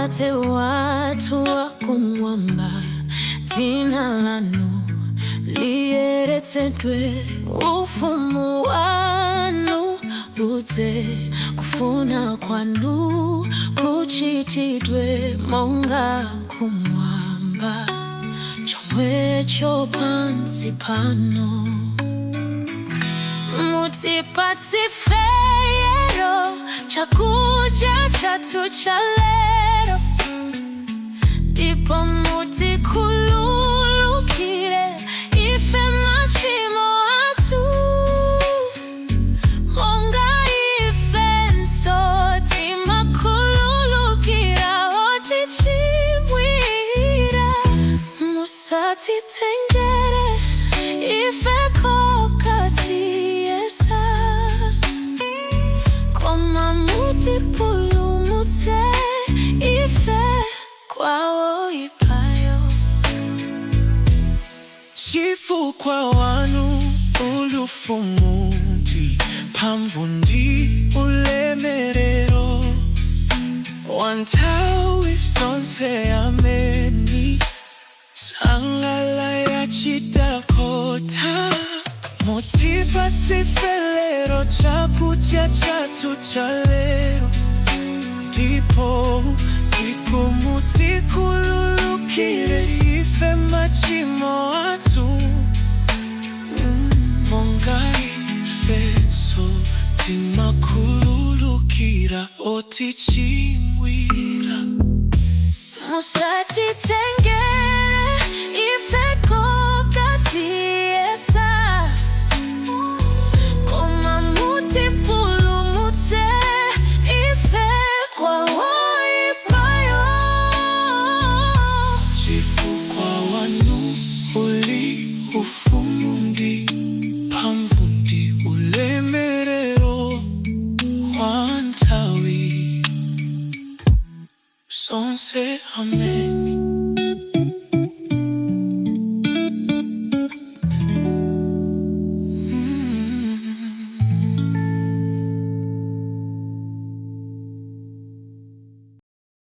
Atate wathu wakumwamba, dzina lanu liyeretsedwe, ufumu wanu udze, kufuna kwanu kuchitidwe monga kumwamba, chomwecho pansi pano. Mutipatse ife lero chakudya chathu cha lero, ndipo mutikhululukire ife machimo athu, monga ifenso timakhululukira otichimwira. Musatitengere ife kokatiyesa, koma mutipulumutse ife kwa woipayo. Chifukwa wanu uli ufumu ndi mphamvu ndi ulemerero wa nthawi zonse, ameni. Sangala yachitakota. Mutipatse ife lero chakudya chathu cha lero, ndipo ndipo mutikhululukire ife machimo athu, monga ifenso timakhululukira otichimwira. Musatitengere ife kokatiyesa, koma mutipulumutse ife kwa woipayo. Chifukwa wanu uli ufumu ndi mphamvu ndi ulemerero wa nthawi zonse, amen.